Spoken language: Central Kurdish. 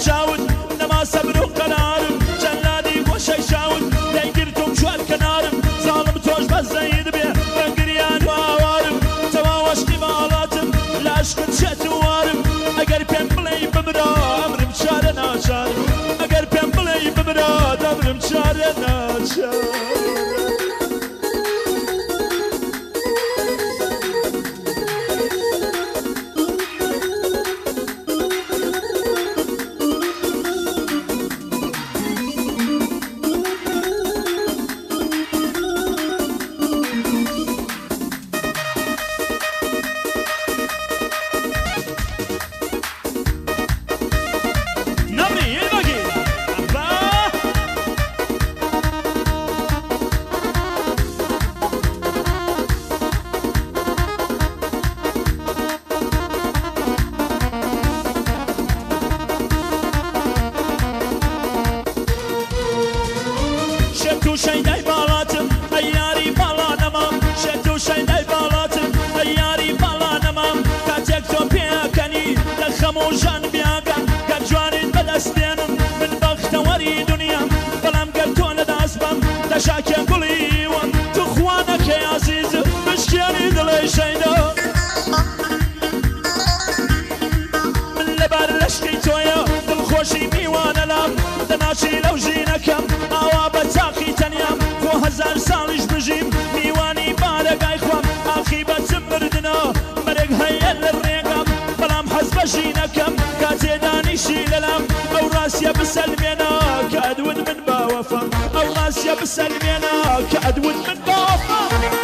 چاوت، نەما سەبر و قەرارم، جەلادی گۆشەی چاوت، دەیگرتم چوار کەنارم، زاڵم تۆش بەزەیت بێ بە گریان و ئاوارم، تەواو ئەشقی باڵاتم، لە ئەشقت شێت و وارم، ئەگەر پێم بڵێی بمرە ئەمرم چارە ناچارم، ئەگەر پێم بڵێی بمرە دەمرم چارە ناچارم. نەمری یلبەگی بە. شێت و شەیدای باڵاتم ئەی یاری باڵا نەمام، شێت و شەیدای باڵاتم ئەی یاری باڵا نەمام، کاتێک تۆ پێکەنی لە خەم و ژان بیاگام، گەر جوانیت بەدەست بێنم من بەختەوەری دنیام، بەڵام گەر تۆ لەدەست بەم دەشاکێ گوڵی وەم، توخوا نەکەی ئازیزم بشکێنی دڵی شەیدا. من لەبەر لەشکی تۆیە دڵخۆشی میوانە لام، دەناچی لەو ژینەکەم ئاوا بە تاقی تەنیام، خۆ هەزار ساڵیش بژیم میوانی بارەگای خوام، ئاخی بە چ مردنە مەرگ هەیە لە ڕێگام، بەڵام حەز بە ژینەکەم کاتێ دانیشی لەلام، ئەو ڕاستیە بسەلمێنە کە ئەدوت من باوەفام، ئەو ڕاستیە بسەلمێنە کە ئەدوت من باوەفام.